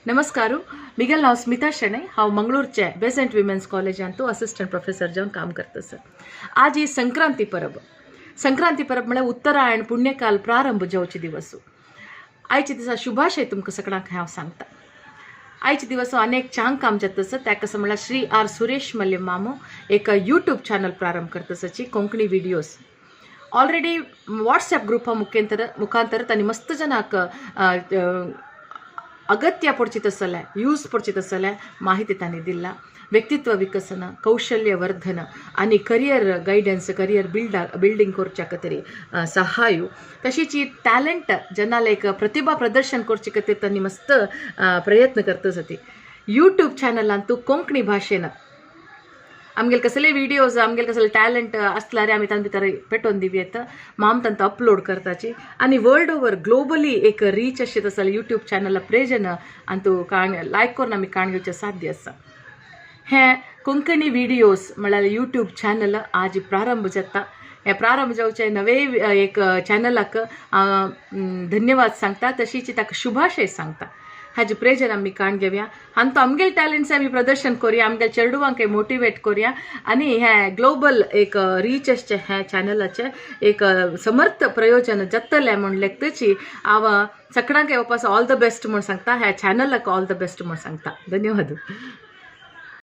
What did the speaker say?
नमस्कार. मिगेल नांव स्मिता शेणै. हांव मंगळूरचे बेसेंट विमेन्स कॉलेजांतू असिस्टंट प्रोफेसर जावन काम करता सर. आज ही संक्रांती परब. संक्रांती परब म्हळ्यार उत्तरायण पुण्यकाल प्रारंभ जावचे दिवस. आयचे दिसा शुभाशय तुमकां सगळ्यांक हांव सांगता. आयचे दिवस अनेक चांग काम जाता सर. त्या कसं म्हळ्यार श्री आर सुरेश मल्य मामू एक यूट्यूब चॅनल प्रारंभ करता सची कोंकणी विडियोज. ऑलरेडी व्हॉट्सॲप ग्रुपा मुखांतर मुखांतर तांणी मस्त जनाक अगत्य पडची तसले, यूज पडची तसले माहिती तांणी दिला. व्यक्तित्व विकसन, कौशल्य वर्धन आनी career guidance, career building करच्या खातीर सहाय्य, तशीच ही टॅलंट जनाला एक प्रतिभा प्रदर्शन करचे खातीर तांणी मस्त प्रयत्न करता जाती. यूट्यूब चॅनलांतू कोंकणी भाशेन आमगेले कसले विडियोज, आमगेले कसले टॅलंट आसल्यार आमी तांचे भितर पेटोवन दिवयेत. माम तांकां अपलोड करताची आनी वर्ल्ड ओवर ग्लोबली एक रीच अशें तसले यूट्यूब चॅनल प्रेजन अंतू काण लायक करून आमी काण घेवचें साध्य आसा. हे कोंकणी विडियोज म्हळ्यार यूट्यूब चॅनल आज प्रारंभ जाता. हे प्रारंभ जावचे नवे एक चॅनलाक धन्यवाद सांगता, तशीच ताका शुभाशय सांगता. हाजे प्रेजन आमी काण घेवया आनी तो आमगेले टॅलंट्स आमी प्रदर्शन करुया, आमगेले चेडवांक मोटिवेट करुया आनी हे ग्लोबल एक रीच आसचे हे चॅनलाचे एक समर्थ प्रयोजन जातलें म्हूण लेखतची हांव सगळ्यांक वापस ऑल the best म्हूण सांगता. ह्या चॅनलाक ऑल the best म्हूण सांगता. धन्यवाद.